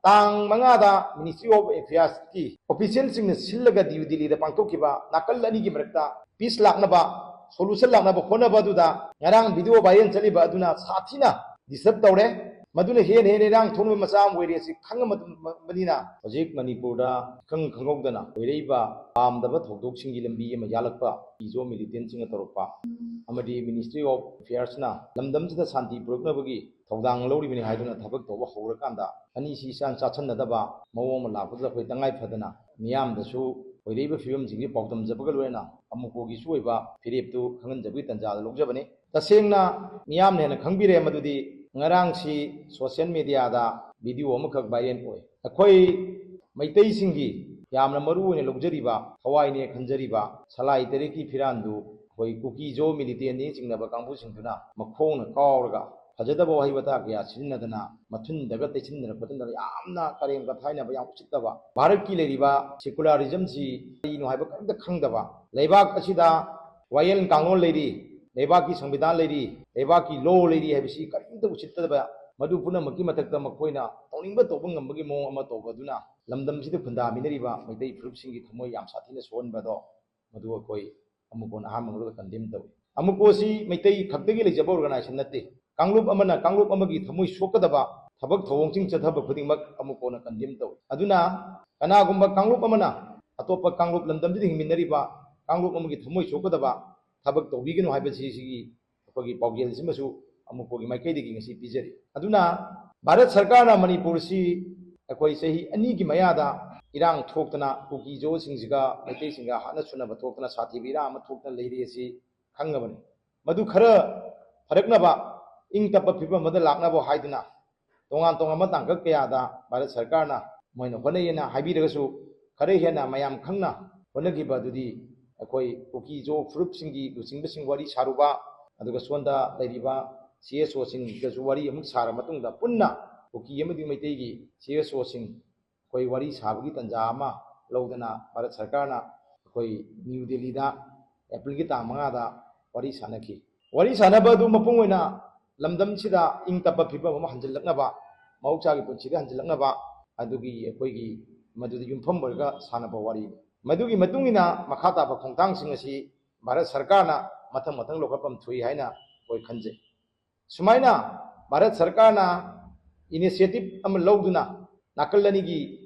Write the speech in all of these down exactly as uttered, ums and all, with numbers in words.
ꯇꯥꯡ ꯃꯉꯥꯗ Ministry of Affairsꯀꯤ officialꯁꯤꯡꯅ ꯁꯤꯜꯂꯒ ꯅ꯭ꯌꯨ ꯗꯤꯜꯂꯤꯗ ꯄꯥꯡꯊꯣꯛꯈꯤꯕ ꯅꯥꯀꯜ ꯑꯅꯤꯒꯤ ꯃꯔꯛꯇ peace ꯂꯥꯛꯅꯕ, solution ꯂꯥꯛꯅꯕ ꯍꯣꯠꯅꯕ ꯑꯗꯨꯗ ꯉꯔꯥꯡ video viral ꯆꯠꯂꯤꯕ ꯑꯗꯨꯅ ꯁꯥꯊꯤꯅ disturb ꯇꯧꯔꯦ꯫ ꯃꯗꯨꯅ ꯍꯦꯟꯅ ꯍꯦꯟꯅ ꯏꯔꯥꯡ ꯊꯣꯛꯅꯕ ꯃꯆꯥꯛ ꯑꯃ ꯑꯣꯏꯔꯦ꯫ ꯑꯁꯤ ꯈꯪꯉꯕꯅꯤꯅ ꯍꯧꯖꯤꯛ ꯃꯅꯤꯄꯨꯔꯗ ꯏꯈꯪ ꯈꯪꯍꯧꯗꯅ ꯑꯣꯏꯔꯛꯏꯕ ꯄꯥꯝꯗꯕ ꯊꯧꯗꯣꯛꯁꯤꯡꯒꯤ ꯂꯝꯕꯤ ꯑꯃ ꯌꯥꯜꯂꯛꯄ, ꯃꯤꯖꯣ militantꯁꯤꯡꯅ ꯇꯧꯔꯛꯄ ꯑꯃꯗꯤ Ministry of Affairsꯅ ꯂꯝꯗꯝꯁꯤꯗ ꯁꯥꯟꯇꯤ ꯄꯨꯔꯛꯅꯕꯒꯤ ꯊꯧꯗꯥꯡ ꯂꯧꯔꯤꯕꯅꯤ ꯍꯥꯏꯗꯨꯅ ꯊꯕꯛ ꯇꯧꯕ ꯍꯧꯔꯀꯥꯟꯗ ꯑꯅꯤꯁꯤ ꯏꯆꯥꯟ ꯆꯥꯁꯟꯅꯗꯕ ꯃꯑꯣꯡ ꯑꯃ ꯂꯥꯛꯄꯗꯨꯗ ꯑꯩꯈꯣꯏ ꯇꯉꯥꯏ ꯐꯗꯅ ꯃꯤꯌꯥꯝꯗꯁꯨ ꯑꯣꯏꯔꯛꯏꯕ ꯐꯤꯕꯝꯁꯤꯡꯁꯤ ꯄꯥꯎꯗꯝꯖꯕꯒ ꯂꯣꯏꯅꯅ ꯑꯃꯨꯛꯀꯣꯒꯤꯁꯨ ꯑꯣꯏꯕ ꯐꯤꯔꯦꯞꯇꯨ ꯈꯪꯍꯟꯖꯕꯒꯤ ꯇꯥꯟꯖꯥꯗ ꯂꯧꯖꯕꯅꯤ꯫ ꯇꯁꯦꯡꯅ ꯃꯤꯌꯥꯝꯅ ꯍꯦꯟꯅ ꯈꯪꯕꯤꯔꯦ ꯃꯗꯨꯗꯤ ꯉꯔꯥꯡꯁꯤ social mediaꯗ video ꯑꯃꯈꯛ viral ꯑꯣꯏ꯫ ꯑꯩꯈꯣꯏ ꯃꯩꯇꯩꯁꯤꯡꯒꯤ ꯌꯥꯝꯅ ꯃꯔꯨ ꯑꯣꯏꯅ ꯂꯧꯖꯔꯤꯕ, ꯊꯋꯥꯏꯅꯦ ꯈꯟꯖꯔꯤꯕ ꯁꯂꯥꯏ ꯇꯔꯦꯠꯀꯤ ꯐꯤꯔꯥꯟꯗꯨ ꯑꯩꯈꯣꯏ ꯀꯨꯀꯤꯖꯣ militantꯅꯤ ꯆꯤꯡꯅꯕ ꯀꯥꯡꯕꯨꯁꯤꯡꯗꯨꯅ ꯃꯈꯣꯡꯅ ꯀꯥꯎꯔꯒ ꯐꯖꯗꯕ ꯋꯥꯍꯩ ꯋꯥꯇꯥ ꯀꯌꯥ ꯁꯤꯖꯤꯟꯅꯗꯅ, ꯃꯊꯨꯟꯗꯒ ꯇꯩꯁꯤꯟꯗꯅ ꯈꯣꯠꯆꯤꯟꯗꯅ ꯌꯥꯝꯅ ꯀꯔꯦꯝ ꯀꯊꯥꯏꯅꯕ, ꯌꯥꯝ ꯎꯁꯤꯠꯇꯕ, ꯚꯥꯔꯠꯀꯤ ꯂꯩꯔꯤꯕ secularismꯁꯤ ꯀꯔꯤꯅꯣ ꯍꯥꯏꯕ ꯀꯔꯤꯝꯇ ꯈꯪꯗꯕ, ꯂꯩꯕꯥꯛ ꯑꯁꯤꯗ ꯋꯥꯌꯦꯜ ꯀꯥꯡꯂꯣꯟ ꯂꯩꯔꯤ, ꯂꯩꯕꯥꯛꯀꯤ ꯁꯪꯕꯤꯙꯥꯟ ꯂꯩꯔꯤ, ꯂꯩꯕꯥꯛꯀꯤ law ꯂꯩꯔꯤ ꯍꯥꯏꯕꯁꯤ ꯀꯔꯤꯝꯇ ꯎꯁꯤꯠꯇꯗꯕ, ꯃꯗꯨ ꯄꯨꯝꯅꯃꯛꯀꯤ ꯃꯊꯛꯇ ꯃꯈꯣꯏꯅ ꯇꯧꯅꯤꯡꯕ ꯇꯧꯕ ꯉꯝꯕꯒꯤ ꯃꯑꯣꯡ ꯑꯃ ꯇꯧꯕ ꯑꯗꯨꯅ ꯂꯝꯗꯝꯁꯤꯗ ꯈꯨꯟꯗꯥꯃꯤꯟꯅꯔꯤꯕ ꯃꯩꯇꯩ ꯐꯨꯔꯨꯞꯁꯤꯡꯒꯤ ꯊꯃꯣꯏ ꯌꯥꯝ ꯁꯥꯊꯤꯅ ꯁꯣꯛꯍꯟꯕꯗꯣ ꯃꯗꯨ ꯑꯩꯈꯣꯏ ꯑꯃꯨꯛꯀꯣꯟ ꯑꯍꯥꯟꯕ ꯃꯛꯇꯗ condemn ꯇꯧꯏ꯫ ꯑꯃꯨꯛꯀꯣꯁꯤ ꯃꯩꯇꯩ ꯈꯛꯇꯒꯤ ꯂꯩꯖꯕ organisation ꯅꯠꯇꯦ꯫ ꯀꯥꯡꯂꯨꯞ ꯑꯃꯅ ꯀꯥꯡꯂꯨꯞ ꯑꯃꯒꯤ ꯊꯃꯣꯏ ꯁꯣꯛꯀꯗꯕ ꯊꯕꯛ ꯊꯧꯑꯣꯡꯁꯤꯡ ꯆꯠꯊꯕ ꯈꯨꯗꯤꯡꯃꯛ ꯑꯃꯨꯛꯀꯣꯟꯅ condemn ꯇꯧꯏ꯫ ꯑꯗꯨꯅ ꯀꯅꯥꯒꯨꯝꯕ ꯀꯥꯡꯂꯨꯞ ꯑꯃꯅ ꯑꯇꯣꯞꯄ ꯀꯥꯡꯂꯨꯞ, ꯂꯝꯗꯝꯁꯤꯗ ꯍꯤꯡꯃꯤꯟꯅꯔꯤꯕ ꯀꯥꯡꯂꯨꯞ ꯑꯃꯒꯤ ꯊꯃꯣꯏ ꯁꯣꯛꯀꯗꯕ ꯊꯕꯛ ꯇꯧꯕꯤꯒꯅꯨ ꯍꯥꯏꯕꯁꯤ ꯁꯤꯒꯤ ꯑꯩꯈꯣꯏꯒꯤ ꯄꯥꯎꯖꯦꯜꯁꯤꯃꯁꯨ ꯑꯃꯨꯛꯄꯒꯤ ꯃꯥꯏꯀꯩꯗꯒꯤ ꯉꯁꯤ ꯄꯤꯖꯔꯤ꯫ ꯑꯗꯨꯅ ꯚꯥꯔꯠ ꯁꯔꯀꯥꯔꯅ ꯃꯅꯤꯄꯨꯔꯁꯤ ꯑꯩꯈꯣꯏ ꯆꯍꯤ ꯑꯅꯤꯒꯤ ꯃꯌꯥꯗ ꯏꯔꯥꯡ ꯊꯣꯛꯇꯅ ꯀꯨꯀꯤꯖꯣꯁꯤꯡꯁꯤꯒ ꯃꯩꯇꯩꯁꯤꯡꯒ ꯍꯥꯠꯅ ꯁꯨꯅꯕ ꯊꯣꯛꯇꯅ ꯁꯥꯊꯤꯕ ꯏꯔꯥꯡ ꯑꯃ ꯊꯣꯛꯇꯅ ꯂꯩꯔꯤ ꯑꯁꯤ ꯈꯪꯉꯕꯅꯤ꯫ ꯃꯗꯨ ꯈꯔ ꯐꯔꯛꯅꯕ, ꯏꯪ ꯇꯞꯄ ꯐꯤꯕꯝ ꯑꯃꯗ ꯂꯥꯛꯅꯕ ꯍꯥꯏꯗꯨꯅ ꯇꯣꯉꯥꯟ ꯇꯣꯉꯥꯟꯕ ꯇꯥꯡꯀꯛ ꯀꯌꯥꯗ ꯚꯥꯔꯠ ꯁꯔꯀꯥꯔꯅ ꯃꯣꯏꯅ ꯍꯣꯠꯅꯩꯌꯦꯅ ꯍꯥꯏꯕꯤꯔꯒꯁꯨ, ꯈꯔ ꯍꯦꯟꯅ ꯃꯌꯥꯝ ꯈꯪꯅ ꯍꯣꯠꯅꯈꯤꯕ ꯑꯗꯨꯗꯤ ꯑꯩꯈꯣꯏ ꯀꯨꯀꯤꯖꯣ ꯐꯨꯔꯨꯞꯁꯤꯡꯒꯤ ꯂꯨꯆꯤꯡꯕꯁꯤꯡ ꯋꯥꯔꯤ ꯁꯥꯔꯨꯕ, ꯑꯗꯨꯒ ꯁꯣꯝꯗ ꯂꯩꯔꯤꯕ CSOꯁꯤꯡꯒꯁꯨ ꯋꯥꯔꯤ ꯑꯃꯨꯛ ꯁꯥꯔ ꯃꯇꯨꯡꯗ ꯄꯨꯟꯅ ꯀꯨꯀꯤ ꯑꯃꯗꯤ ꯃꯩꯇꯩꯒꯤ CSOꯁꯤꯡ ꯑꯩꯈꯣꯏ ꯋꯥꯔꯤ ꯁꯥꯕꯒꯤ ꯇꯥꯟꯖꯥ ꯑꯃ ꯂꯧꯗꯅ ꯚꯥꯔꯠ ꯁꯔꯀꯥꯔꯅ ꯑꯩꯈꯣꯏ ꯅ꯭ꯌꯨ ꯗꯦꯜꯂꯤꯗ ꯑꯦꯄ꯭ꯔꯤꯜꯒꯤ ꯇꯥꯡ ꯃꯉꯥꯗ ꯋꯥꯔꯤ ꯁꯥꯟꯅꯈꯤ꯫ ꯋꯥꯔꯤ ꯁꯥꯟꯅꯕ ꯑꯗꯨ ꯃꯄꯨꯡ ꯑꯣꯏꯅ ꯂꯝꯗꯝꯁꯤꯗ ꯏꯪ ꯇꯞꯄ ꯐꯤꯕꯝ ꯑꯃ ꯍꯟꯖꯤꯜꯂꯛꯅꯕ, ꯃꯍꯧꯁꯥꯒꯤ ꯄꯨꯟꯁꯤꯗ ꯍꯟꯖꯤꯜꯂꯛꯅꯕ ꯑꯗꯨꯒꯤ ꯑꯩꯈꯣꯏꯒꯤ ꯃꯗꯨꯗ ꯌꯨꯝꯐꯝ ꯑꯣꯏꯔꯒ ꯁꯥꯟꯅꯕ ꯋꯥꯔꯤꯅꯤ꯫ ꯃꯗꯨꯒꯤ ꯃꯇꯨꯡ ꯏꯟꯅ ꯃꯈꯥ ꯇꯥꯕ ꯈꯣꯡꯊꯥꯡꯁꯤꯡ ꯑꯁꯤ ꯚꯥꯔꯠ ꯁꯔꯀꯥꯔꯅ ꯃꯊꯪ ꯃꯊꯪ ꯂꯧꯈꯠꯐꯝ ꯊꯣꯛꯏ ꯍꯥꯏꯅ ꯑꯩꯈꯣꯏ ꯈꯟꯖꯩ꯫ ꯁꯨꯃꯥꯏꯅ ꯚꯥꯔꯠ ꯁꯔꯀꯥꯔꯅ initiative ꯑꯃ ꯂꯧꯗꯨꯅ ꯅꯥꯀꯜ ꯑꯅꯤꯒꯤ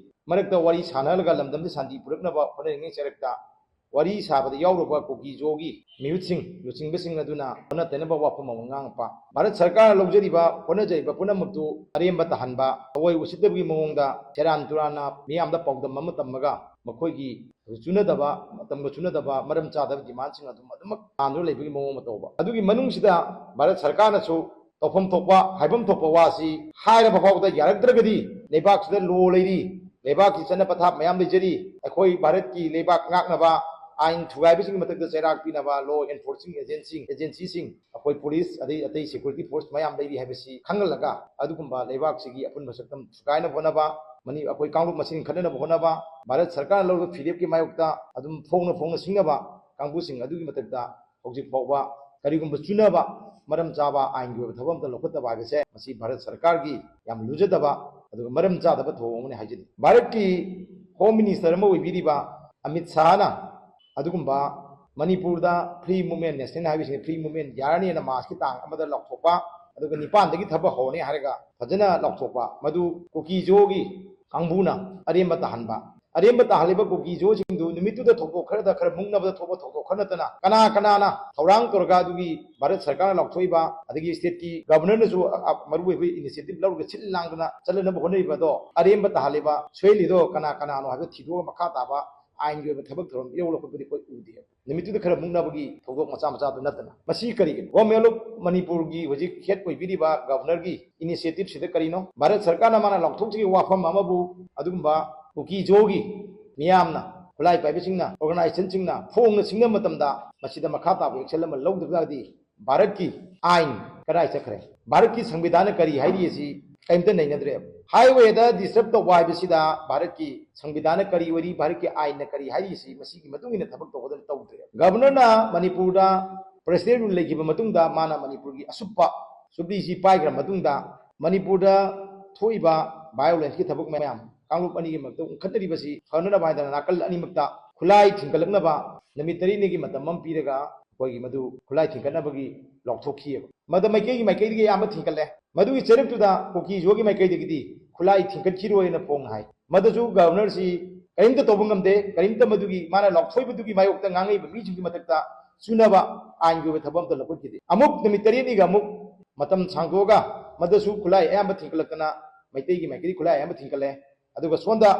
ꯃꯔꯛꯇ ꯋꯥꯔꯤ ꯁꯥꯟꯅꯍꯜꯂꯒ ꯂꯝꯗꯝꯗ ꯁꯥꯟꯇꯤ ꯄꯨꯔꯛꯅꯕ ꯍꯣꯠꯅꯔꯤꯉꯩ ꯆꯔꯛꯇ ꯋꯥꯔꯤ ꯁꯥꯕꯗ ꯌꯥꯎꯔꯨꯕ ꯀꯨꯀꯤ ꯖꯣꯒꯤ ꯃꯤꯍꯨꯠꯁꯤꯡ ꯂꯨꯆꯤꯡꯕꯁꯤꯡ ꯑꯗꯨꯅ ꯑꯣꯟꯅ ꯇꯩꯅꯕ ꯋꯥꯐꯝ ꯑꯃ ꯉꯥꯡꯉꯛꯄ, ꯚꯥꯔꯠ ꯁꯔꯀꯥꯔꯅ ꯂꯧꯖꯔꯤꯕ ꯍꯣꯠꯅꯖꯔꯤꯕ ꯄꯨꯝꯅꯃꯛꯇꯨ ꯑꯔꯦꯝꯕ ꯇꯥꯍꯟꯕ, ꯊꯑꯣꯏ ꯎꯁꯤꯠꯇꯕꯒꯤ ꯃꯑꯣꯡꯗ ꯁꯦꯔꯥꯟ ꯇꯨꯔꯥꯟꯅ ꯃꯤꯌꯥꯝꯗ ꯄꯥꯎꯗꯝ ꯑꯃ ꯇꯝꯃꯒ ꯃꯈꯣꯏꯒꯤ ꯆꯨꯅꯗꯕ, ꯃꯇꯝꯒ ꯆꯨꯅꯗꯕ, ꯃꯔꯝ ꯆꯥꯗꯕ demandꯁꯤꯡ ꯑꯗꯨꯝ ꯑꯗꯨꯃꯛ ꯇꯥꯟꯗꯨꯅ ꯂꯩꯕꯒꯤ ꯃꯑꯣꯡ ꯑꯃ ꯇꯧꯕ꯫ ꯑꯗꯨꯒꯤ ꯃꯅꯨꯡꯁꯤꯗ ꯚꯥꯔꯠ ꯁꯔꯀꯥꯔꯅꯁꯨ ꯇꯧꯐꯝ ꯊꯣꯛꯄ, ꯍꯥꯏꯐꯝ ꯊꯣꯛꯄ ꯋꯥꯁꯤ ꯍꯥꯏꯔꯕ ꯐꯥꯎꯕꯗ ꯌꯥꯔꯛꯇ꯭ꯔꯒꯗꯤ ꯂꯩꯕꯥꯛꯁꯤꯗ law ꯂꯩꯔꯤ, ꯂꯩꯕꯥꯛꯀꯤ ꯆꯠꯅ ꯄꯊꯥꯞ ꯃꯌꯥꯝ ꯂꯩꯖꯔꯤ, ꯑꯩꯈꯣꯏ ꯚꯥꯔꯠꯀꯤ ꯂꯩꯕꯥꯛ ꯉꯥꯛꯅꯕ ꯑꯥꯏꯟ ꯊꯨꯒꯥꯏꯕꯁꯤꯡꯒꯤ ꯃꯊꯛꯇ ꯆꯩꯔꯥꯛ ꯄꯤꯅꯕ law enforcing agency, agencyꯁꯤꯡ, ꯑꯩꯈꯣꯏ police ꯑꯗꯩ ꯑꯇꯩ security force ꯃꯌꯥꯝ ꯂꯩꯔꯤ ꯍꯥꯏꯕꯁꯤ ꯈꯪꯍꯜꯂꯒ ꯑꯗꯨꯒꯨꯝꯕ ꯂꯩꯕꯥꯛꯁꯤꯒꯤ ꯑꯄꯨꯟꯕ ꯁꯛꯇꯝ ꯊꯨꯒꯥꯏꯅꯕ ꯍꯣꯠꯅꯕ, ꯃꯅꯤ-, ꯑꯩꯈꯣꯏ ꯀꯥꯡꯂꯨꯞ ꯃꯁꯦꯟ ꯈꯠꯅꯅꯕ ꯍꯣꯠꯅꯕ, ꯚꯥꯔꯠ ꯁꯔꯀꯥꯔꯅ ꯂꯧꯔꯤꯕ ꯐꯤꯔꯦꯞꯀꯤ ꯃꯥꯌꯣꯛꯇ ꯑꯗꯨꯝ ꯐꯣꯡꯅ ꯐꯣꯡꯅ ꯁꯤꯡꯅꯕ ꯀꯥꯡꯕꯨꯁꯤꯡ ꯑꯗꯨꯒꯤ ꯃꯊꯛꯇ ꯍꯧꯖꯤꯛ ꯐꯥꯎꯕ ꯀꯔꯤꯒꯨꯝꯕ ꯆꯨꯅꯕ ꯃꯔꯝ ꯆꯥꯕ ꯑꯥꯏꯟꯒꯤ ꯑꯣꯏꯕ ꯊꯕꯛ ꯑꯃꯠꯇ ꯂꯧꯈꯠꯇꯕ ꯍꯥꯏꯕꯁꯦ ꯃꯁꯤ ꯚꯥꯔꯠ ꯁꯔꯀꯥꯔꯒꯤ ꯌꯥꯝ ꯂꯨꯖꯗꯕ ꯑꯗꯨꯒ ꯃꯔꯝ ꯆꯥꯗꯕ ꯊꯧꯑꯣꯡ ꯑꯃꯅꯤ ꯍꯥꯏꯖꯅꯤꯡꯏ꯫ ꯚꯥꯔꯠꯀꯤ Home Minister ꯑꯃ ꯑꯣꯏꯕꯤꯔꯤꯕ ꯑꯃꯤꯠ ꯁꯥꯍꯅ ꯑꯗꯨꯒꯨꯝꯕ ꯃꯅꯤꯄꯨꯔꯗ free movement, national highwayꯁꯤꯡꯗ free movement ꯌꯥꯔꯅꯤꯅ ꯃꯥꯔꯆꯀꯤ ꯇꯥꯡ ꯑꯃꯗ ꯂꯥꯎꯊꯣꯛꯄ, ꯑꯗꯨꯒ ꯅꯤꯄꯥꯟꯗꯒꯤ ꯊꯕꯛ ꯍꯧꯔꯅꯤ ꯍꯥꯏꯔꯒ ꯐꯖꯅ ꯂꯥꯎꯊꯣꯛꯄ, ꯃꯗꯨ ꯀꯨꯀꯤ ꯖꯣꯒꯤ ꯀꯥꯡꯕꯨꯅ ꯑꯔꯦꯝꯕ ꯇꯥꯍꯟꯕ, ꯑꯔꯦꯝꯕ ꯇꯥꯍꯜꯂꯤꯕ ꯀꯨꯀꯤ ꯖꯣꯁꯤꯡꯗꯨ ꯅꯨꯃꯤꯠꯇꯨꯗ ꯊꯧꯗꯣꯛ ꯈꯔꯗ ꯈꯔ ꯃꯨꯛꯅꯕꯗ ꯊꯣꯛꯄ ꯊꯧꯗꯣꯛ ꯈꯔ ꯅꯠꯇꯅ ꯀꯅꯥ ꯀꯅꯥꯅ ꯊꯧꯔꯥꯡ ꯇꯧꯔꯒ ꯑꯗꯨꯒꯤ ꯚꯥꯔꯠ ꯁꯔꯀꯥꯔꯅ ꯂꯥꯎꯊꯣꯛꯏꯕ ꯑꯗꯒꯤ stateꯀꯤ governorꯅꯁꯨ ꯑ-, ꯑ-, ꯃꯔꯨꯑꯣꯏꯕ initiative ꯂꯧꯔꯒ ꯁꯤꯜ ꯂꯥꯡꯗꯅ ꯆꯠꯅꯅꯕ ꯍꯣꯠꯅꯔꯤꯕꯗꯣ, ꯑꯔꯦꯝꯕ ꯇꯥꯍꯜꯂꯤꯕ, ꯁꯣꯏꯍꯜꯂꯤꯗꯣ ꯀꯅꯥ ꯀꯅꯥꯅꯣ ꯍꯥꯏꯕꯗꯨ ꯊꯤꯗꯣꯛꯑꯒ ꯃꯈꯥ ꯇꯥꯕ ꯑꯥꯏꯟꯒꯤ ꯑꯣꯏꯕ ꯊꯕꯛ ꯊꯧꯔꯝ ꯏꯔꯧ ꯂꯧꯈꯠꯄꯗꯤ ꯑꯩꯈꯣꯏ ꯎꯗꯦ꯫ ꯅꯨꯃꯤꯠꯇꯨꯗ ꯈꯔ ꯃꯨꯛꯅꯕꯒꯤ ꯊꯧꯗꯣꯛ ꯃꯆꯥ ꯃꯆꯥꯗꯨ ꯅꯠꯇꯅ꯫ ꯃꯁꯤ ꯀꯔꯤꯒꯤꯅꯣ? Government of ꯃꯅꯤꯄꯨꯔꯒꯤ ꯍꯧꯖꯤꯛ head ꯑꯣꯏꯕꯤꯔꯤꯕ governorꯒꯤ initiativeꯁꯤꯗ ꯀꯔꯤꯅꯣ? ꯚꯥꯔꯠ ꯁꯔꯀꯥꯔꯅ ꯃꯥꯅ ꯂꯥꯎꯊꯣꯛꯆꯈꯤꯕ ꯋꯥꯐꯝ ꯑꯃꯕꯨ ꯑꯗꯨꯒꯨꯝꯕ ꯀꯨꯀꯤ ꯖꯣꯒꯤ ꯃꯤꯌꯥꯝꯅ, ꯈꯨꯠꯂꯥꯏ ꯄꯥꯏꯕꯁꯤꯡꯅ, organizationꯁꯤꯡꯅ ꯐꯣꯡꯅ ꯁꯤꯡꯅꯕ ꯃꯇꯝꯗ ꯃꯁꯤꯗ ꯃꯈꯥ ꯇꯥꯕ action ꯑꯃ ꯂꯧꯗꯕ ꯇꯥꯔꯗꯤ ꯚꯥꯔꯠꯀꯤ ꯑꯥꯏꯟ ꯀꯗꯥꯏ ꯆꯠꯈ꯭ꯔꯦ? ꯚꯥꯔꯠꯀꯤ ꯁꯪꯕꯤꯙꯥꯟꯅ ꯀꯔꯤ ꯍꯥꯏꯔꯤ ꯑꯁꯤ ꯀꯔꯤꯝꯇ ꯅꯩꯅꯗ꯭ꯔꯦꯕ꯫ Highwayꯗ disturb ꯇꯧꯕ ꯍꯥꯏꯕꯁꯤꯗ ꯚꯥꯔꯠꯀꯤ ꯁꯪꯕꯤꯙꯥꯟꯅ ꯀꯔꯤ ꯑꯣꯏꯔꯤ, ꯚꯥꯔꯠꯀꯤ ꯑꯥꯏꯟꯅ ꯀꯔꯤ ꯍꯥꯏꯔꯤ ꯑꯁꯤ ꯃꯁꯤꯒꯤ ꯃꯇꯨꯡ ꯏꯟꯅ ꯊꯕꯛ ꯇꯧꯒꯗꯕ ꯇꯧꯗ꯭ꯔꯦꯕ꯫ Governorꯅ ꯃꯅꯤꯄꯨꯔꯗ presidential rule ꯂꯩꯈꯤꯕ ꯃꯇꯨꯡꯗ ꯃꯥꯅ ꯃꯅꯤꯄꯨꯔꯒꯤ ꯑꯁꯨꯞꯄ ꯁꯨꯞꯂꯤꯁꯤ ꯄꯥꯏꯈ꯭ꯔ ꯃꯇꯨꯡꯗ ꯃꯅꯤꯄꯨꯔꯗ ꯊꯣꯛꯏꯕ ꯚꯥꯏꯑꯣꯂꯦꯟꯁꯀꯤ ꯊꯕꯛ ꯃꯌꯥꯝ ꯀꯥꯡꯂꯨꯞ ꯑꯅꯤꯒꯤ ꯃꯔꯛꯇ ꯎꯪꯈꯠꯅꯔꯤꯕꯁꯤ ꯐꯅꯅꯕ ꯍꯥꯏꯗꯅ ꯅꯥꯀꯜ ꯑꯅꯤꯃꯛꯇ ꯈꯨꯠꯂꯥꯏ ꯊꯤꯡꯒꯠꯂꯛꯅꯕ ꯅꯨꯃꯤꯠ ꯇꯔꯦꯠꯅꯤꯒꯤ ꯃꯇꯝ ꯑꯃ ꯄꯤꯔꯒ ꯑꯩꯈꯣꯏꯒꯤ ꯃꯗꯨ ꯈꯨꯠꯂꯥꯏ ꯊꯤꯡꯒꯠꯅꯕꯒꯤ ꯂꯥꯎꯊꯣꯛꯈꯤꯑꯕ꯫ ꯃꯗ ꯃꯥꯏꯀꯩꯒꯤ ꯃꯥꯏꯀꯩꯗꯒꯤ ꯑꯌꯥꯝꯕ ꯊꯤꯡꯒꯠꯂꯦ꯫ ꯃꯗꯨꯒꯤ ꯆꯩꯔꯛꯇꯨꯗ ꯀꯨꯀꯤ ꯖꯣꯒꯤ ꯃꯥꯏꯀꯩꯗꯒꯤꯗꯤ ꯈꯨꯠꯂꯥꯏ ꯊꯤꯡꯒꯠꯈꯤꯔꯣꯏꯅ ꯐꯣꯡꯅ ꯍꯥꯏ꯫ ꯃꯗꯨꯁꯨ ꯒꯚꯔꯅꯔꯁꯤ ꯀꯔꯤꯝꯇ ꯇꯧꯕ ꯉꯝꯗꯦ, ꯀꯔꯤꯝꯇ ꯃꯗꯨꯒꯤ ꯃꯥꯅ ꯂꯥꯎꯊꯣꯛꯏꯕꯗꯨꯒꯤ ꯃꯥꯌꯣꯛꯇ ꯉꯥꯡꯉꯛꯏꯕ ꯃꯤꯁꯤꯡꯒꯤ ꯃꯊꯛꯇ ꯆꯨꯅꯕ ꯑꯥꯏꯟꯒꯤ ꯑꯣꯏꯕ ꯊꯕꯛ ꯑꯝꯇ ꯂꯧꯈꯠꯈꯤꯗꯦ꯫ ꯑꯃꯨꯛ ꯅꯨꯃꯤꯠ ꯇꯔꯦꯠꯅꯤꯒ ꯑꯃꯨꯛ ꯃꯇꯝ ꯁꯥꯡꯗꯣꯛꯑꯒ ꯃꯗꯨꯁꯨ ꯈꯨꯠꯂꯥꯏ ꯑꯌꯥꯝꯕ ꯊꯤꯡꯒꯠꯂꯛꯇꯅ ꯃꯩꯇꯩꯒꯤ ꯃꯥꯏꯀꯩꯗꯒꯤ ꯈꯨꯠꯂꯥꯏ ꯑꯌꯥꯝꯕ ꯊꯤꯡꯒꯠꯂꯦ꯫ ꯑꯗꯨꯒ ꯁꯣꯝꯗ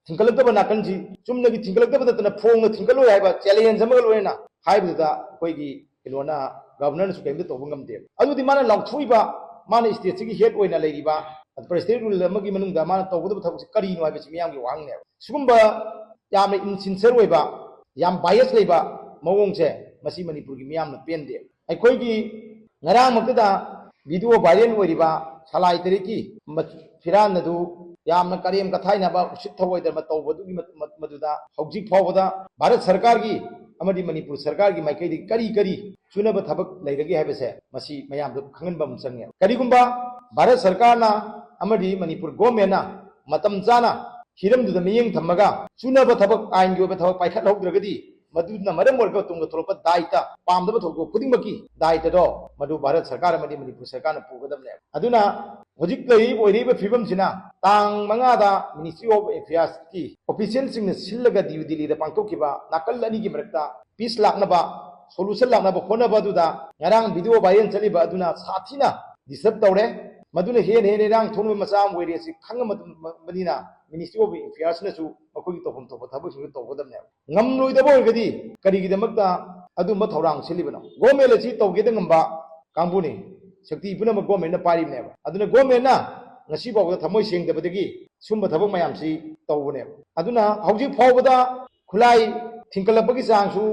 ꯊꯤꯡꯒꯠꯂꯛꯇꯕ ꯅꯥꯀꯟꯁꯤ ꯆꯨꯝꯅꯒꯤ ꯊꯤꯡꯒꯠꯂꯛꯇꯕ ꯅꯠꯇꯅ ꯐꯣꯡꯅ ꯊꯤꯡꯒꯠꯂꯣꯏ ꯍꯥꯏꯕ ꯆꯦꯂꯦꯟꯖ ꯑꯃꯒ ꯂꯣꯏꯅꯅ ꯍꯥꯏꯕꯗꯨꯗ ꯑꯩꯈꯣꯏꯒꯤ ꯀꯩꯅꯣꯅ ꯒꯚꯔꯅꯔꯅꯁꯨ ꯀꯔꯤꯝꯇ ꯇꯧꯕ ꯉꯝꯗꯦꯕ꯫ ꯑꯗꯨꯗꯤ ꯃꯥꯅ ꯂꯥꯎꯊꯣꯛꯏꯕ, ꯃꯥꯅ ꯁ꯭ꯇꯦꯠꯁꯤꯒꯤ ꯍꯦꯗ ꯑꯣꯏꯅ ꯂꯩꯔꯤꯕ ꯄ꯭ꯔꯦꯁꯤꯗꯦꯟ ꯔꯨꯜ ꯑꯃꯒꯤ ꯃꯅꯨꯡꯗ ꯃꯥꯅ ꯇꯧꯒꯗꯕ ꯊꯕꯛꯁꯤ ꯀꯔꯤꯅꯣ ꯍꯥꯏꯕꯁꯤ ꯃꯤꯌꯥꯝꯒꯤ ꯋꯥꯍꯪꯅꯦꯕ꯫ ꯁꯤꯒꯨꯝꯕ ꯌꯥꯝꯅ ꯏꯟꯁꯤꯟꯁꯤꯌꯔ ꯑꯣꯏꯕ, ꯌꯥꯝ ꯕꯥꯏꯑꯁ ꯂꯩꯕ ꯃꯑꯣꯡꯁꯦ ꯃꯁꯤ ꯃꯅꯤꯄꯨꯔꯒꯤ ꯃꯤꯌꯥꯝꯅ ꯄꯦꯟꯗꯦ꯫ ꯑꯩꯈꯣꯏꯒꯤ ꯉꯔꯥꯡꯃꯛꯇꯗ ꯚꯤꯗꯤꯑꯣ ꯚꯥꯏꯔꯦꯜ ꯑꯣꯏꯔꯤꯕ ꯁꯂꯥꯏ ꯇꯔꯦꯠꯀꯤ ꯃ-, ꯐꯤꯔꯥꯟ ꯑꯗꯨ ꯌꯥꯝꯅ ꯀꯔꯦꯝ ꯀꯊꯥꯏꯅꯕ, ꯎꯁꯤꯠ ꯊꯧꯑꯣꯏꯗꯕ ꯇꯧꯕꯗꯨꯒꯤ ꯃ-, ꯃ-, ꯃꯗꯨꯗ ꯍꯧꯖꯤꯛ ꯐꯥꯎꯕꯗ ꯚꯥꯔꯠ ꯁꯔꯀꯥꯔꯒꯤ ꯑꯃꯗꯤ ꯃꯅꯤꯄꯨꯔ ꯁꯔꯀꯥꯔꯒꯤ ꯃꯥꯏꯀꯩꯗꯒꯤ ꯀꯔꯤ ꯀꯔꯤ ꯆꯨꯅꯕ ꯊꯕꯛ ꯂꯩꯔꯒꯦ ꯍꯥꯏꯕꯁꯦ ꯃꯁꯤ ꯃꯌꯥꯝꯗ ꯈꯪꯍꯟꯕ ꯑꯃ ꯆꯪꯉꯦ꯫ ꯀꯔꯤꯒꯨꯝꯕ ꯚꯥꯔꯠ ꯁꯔꯀꯥꯔꯅ ꯑꯃꯗꯤ ꯃꯅꯤꯄꯨꯔ ꯒꯣꯔꯃꯦꯟꯅ ꯃꯇꯝ ꯆꯥꯅ ꯍꯤꯔꯝꯗꯨꯗ ꯃꯤꯠꯌꯦꯡ ꯊꯝꯃꯒ ꯆꯨꯅꯕ ꯊꯕꯛ, ꯑꯥꯏꯟꯒꯤ ꯑꯣꯏꯕ ꯊꯕꯛ ꯄꯥꯏꯈꯠꯍꯧꯗ꯭ꯔꯒꯗꯤ ꯃꯗꯨꯅ ꯃꯔꯝ ꯑꯣꯏꯔꯒ ꯇꯨꯡꯗ ꯊꯣꯛꯂꯛꯄ ꯗꯥꯏꯇ, ꯄꯥꯝꯗꯕ ꯊꯧꯗꯣꯛ ꯈꯨꯗꯤꯡꯃꯛꯀꯤ ꯗꯥꯏꯇꯗꯣ ꯃꯗꯨ ꯚꯥꯔꯠ ꯁꯔꯀꯥꯔ ꯑꯃꯗꯤ ꯃꯅꯤꯄꯨꯔ ꯁꯔꯀꯥꯔꯅ ꯄꯨꯒꯗꯕꯅꯦꯕ꯫ ꯑꯗꯨꯅ ꯍꯧꯖꯤꯛ ꯂꯩꯔꯤꯕ, ꯑꯣꯏꯔꯤꯕ ꯐꯤꯕꯝꯁꯤꯅ ꯇꯥꯡ ꯃꯉꯥꯗ Ministry of Affairsꯀꯤ officialꯁꯤꯡꯅ ꯁꯤꯜꯂꯒ ꯗꯤꯜꯂꯤꯗ ꯄꯥꯡꯊꯣꯛꯈꯤꯕ ꯅꯥꯀꯜ ꯑꯅꯤꯒꯤ ꯃꯔꯛꯇ ꯄꯤꯁ ꯂꯥꯛꯅꯕ, ꯁꯣꯂꯨꯁꯟ ꯂꯥꯛꯅꯕ ꯍꯣꯠꯅꯕ ꯑꯗꯨꯗ ꯉꯔꯥꯡ ꯚꯤꯗꯤꯑꯣ ꯚꯥꯏꯔꯦꯜ ꯆꯠꯂꯤꯕ ꯑꯗꯨꯅ ꯁꯥꯊꯤꯅ ꯗꯤꯁꯇꯔꯕ ꯇꯧꯔꯦ꯫ ꯃꯗꯨꯅ ꯍꯦꯟꯅ ꯍꯦꯟꯅ ꯏꯔꯥꯡ ꯊꯣꯛꯅꯕ ꯃꯆꯥꯛ ꯑꯃ ꯑꯣꯏꯔꯦ꯫ ꯑꯁꯤ ꯈꯪꯉꯕꯅꯤꯅ Ministry of Affairsꯅꯁꯨ ꯃꯈꯣꯏꯒꯤ ꯇꯧꯐꯝ ꯊꯣꯛꯄ ꯊꯕꯛꯁꯤꯡꯗꯨ ꯇꯧꯒꯗꯕꯅꯦꯕ꯫ ꯉꯝꯂꯣꯏꯗꯕ ꯑꯣꯏꯔꯒꯗꯤ ꯀꯔꯤꯒꯤꯗꯃꯛꯇ ꯑꯗꯨꯝꯕ ꯊꯧꯔꯥꯡ ꯁꯤꯜꯂꯤꯕꯅꯣ? ꯒꯣꯔꯃꯦꯟ ꯑꯁꯤ ꯇꯧꯒꯦꯗ ꯉꯝꯕ ꯀꯥꯡꯕꯨꯅꯤ꯫ ꯁꯛꯇꯤ ꯄꯨꯝꯅꯃꯛ ꯒꯣꯔꯃꯦꯟꯅ ꯄꯥꯏꯔꯤꯕꯅꯦꯕ꯫ ꯑꯗꯨꯅ ꯒꯣꯔꯃꯦꯟꯅ ꯉꯁꯤ ꯐꯥꯎꯕꯗ ꯊꯃꯣꯏ ꯁꯦꯡꯗꯕꯗꯒꯤ ꯁꯨꯝꯕ ꯊꯕꯛ ꯃꯌꯥꯝꯁꯤ ꯇꯧꯕꯅꯦꯕ꯫ ꯑꯗꯨꯅ ꯍꯧꯖꯤꯛ ꯐꯥꯎꯕꯗ ꯈꯨꯠꯂꯥꯏ ꯊꯤꯡꯀꯠꯂꯛꯄꯒꯤ ꯆꯥꯡꯁꯨ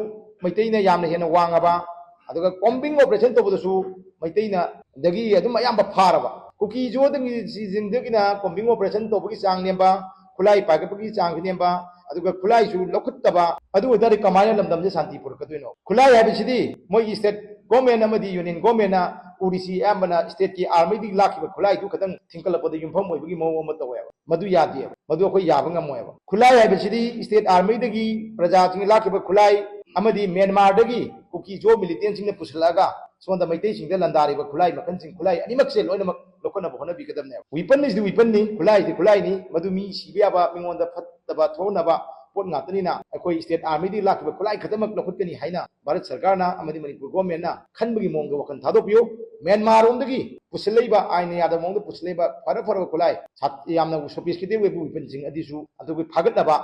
ꯃꯩꯇꯩꯅ ꯌꯥꯝꯅ ꯍꯦꯟꯅ ꯋꯥꯡꯉꯕ, ꯑꯗꯨꯒ combing operation ꯇꯧꯕꯗꯁꯨ ꯃꯩꯇꯩꯅ ꯗꯒꯤ ꯑꯗꯨꯝ ꯑꯌꯥꯝꯕ ꯐꯥꯔꯕ꯫ ꯀꯨꯀꯤ ꯖꯣꯗꯒꯤ ꯁꯤꯁꯤꯡꯗꯒꯤꯅ combing operation ꯇꯧꯕꯒꯤ ꯆꯥꯡ ꯅꯦꯝꯕ, ꯈꯨꯠꯂꯥꯏ ꯄꯥꯏꯈꯠꯄꯒꯤ ꯆꯥꯡꯁꯨ ꯅꯦꯝꯕ, ꯑꯗꯨꯒ ꯈꯨꯠꯂꯥꯏꯁꯨ ꯂꯧꯈꯠꯇꯕ, ꯑꯗꯨ ꯑꯣꯏꯇꯥꯔꯗꯤ ꯀꯃꯥꯏꯅ ꯂꯝꯗꯝꯁꯦ ꯁꯥꯟꯇꯤ ꯄꯨꯔꯛꯀꯗꯣꯏꯅꯣ? ꯈꯨꯠꯂꯥꯏ ꯍꯥꯏꯕꯁꯤꯗꯤ ꯃꯣꯏꯒꯤ state government ꯑꯃꯗꯤ union governmentꯅ ꯎꯔꯤꯁꯤ ꯑꯌꯥꯝꯕꯅ stateꯀꯤ armyꯗꯒꯤ ꯂꯥꯛꯈꯤꯕ ꯈꯨꯠꯂꯥꯏꯗꯨ ꯈꯛꯇꯪ ꯊꯤꯡꯀꯠꯂꯛꯄꯗ ꯌꯨꯝꯐꯝ ꯑꯣꯏꯕꯒꯤ ꯃꯑꯣꯡ ꯑꯃ ꯇꯧꯋꯦꯕ꯫ ꯃꯗꯨ ꯌꯥꯗꯦꯕ, ꯃꯗꯨ ꯑꯩꯈꯣꯏ ꯌꯥꯕ ꯉꯝꯃꯣꯏꯕ꯫ ꯈꯨꯠꯂꯥꯏ ꯍꯥꯏꯕꯁꯤꯗꯤ state armyꯗꯒꯤ ꯄ꯭ꯔꯖꯥꯁꯤꯡꯅ ꯂꯥꯛꯈꯤꯕ ꯈꯨꯠꯂꯥꯏ ꯑꯃꯗꯤ ꯃ꯭ꯌꯥꯟꯃꯥꯔꯗꯒꯤ ꯀꯨꯀꯤ ꯖꯣ militantꯁꯤꯡꯅ ꯄꯨꯁꯤꯜꯂꯛꯑꯒ ꯁꯣꯝꯗ ꯃꯩꯇꯩꯁꯤꯡꯗ ꯂꯥꯟꯗꯥꯔꯤꯕ ꯈꯨꯠꯂꯥꯏ ꯃꯈꯜꯁꯤꯡ, ꯈꯨꯠꯂꯥꯏ ꯑꯅꯤꯃꯛꯁꯦ ꯂꯣꯏꯅꯃꯛ ꯂꯧꯈꯠꯅꯕ ꯍꯣꯠꯅꯕꯤꯒꯗꯕꯅꯦꯕ꯫ Weaponꯁꯤꯗꯤ weaponꯅꯤ, ꯈꯨꯠꯂꯥꯏꯁꯤꯗꯤ ꯈꯨꯠꯂꯥꯏꯅꯤ, ꯃꯗꯨ ꯃꯤ ꯁꯤꯕ ꯌꯥꯕ, ꯃꯤꯉꯣꯟꯗ ꯐꯠꯇꯕ ꯊꯣꯛꯍꯟꯅꯕ ꯄꯣꯠ ꯉꯥꯛꯇꯅꯤꯅ ꯑꯩꯈꯣꯏ state armyꯗꯒꯤ ꯂꯥꯛꯈꯤꯕ ꯈꯨꯠꯂꯥꯏ ꯈꯛꯇꯃꯛ ꯂꯧꯈꯠꯀꯅꯤ ꯍꯥꯏꯅ ꯚꯥꯔꯠ ꯁꯔꯀꯥꯔꯅ ꯑꯃꯗꯤ ꯃꯅꯤꯄꯨꯔ governmentꯅ ꯈꯟꯕꯒꯤ ꯃꯑꯣꯡꯗ ꯋꯥꯈꯜ ꯊꯥꯗꯣꯛꯄꯤꯌꯨ꯫ ꯃ꯭ꯌꯥꯟꯃꯥꯔꯔꯣꯝꯗꯒꯤ ꯄꯨꯁꯤꯜꯂꯛꯏꯕ, ꯑꯥꯏꯟꯅ ꯌꯥꯗꯕ ꯃꯑꯣꯡꯗ ꯄꯨꯁꯤꯜꯂꯛꯏꯕ ꯐꯔ ꯐꯔꯕ ꯈꯨꯠꯂꯥꯏ, ꯁꯥ-, ꯌꯥꯝꯅ sophisticated ꯑꯣꯏꯕ weaponꯁꯤꯡ ꯑꯗꯨꯁꯨ ꯑꯗꯨꯒꯤ ꯐꯥꯒꯠꯅꯕ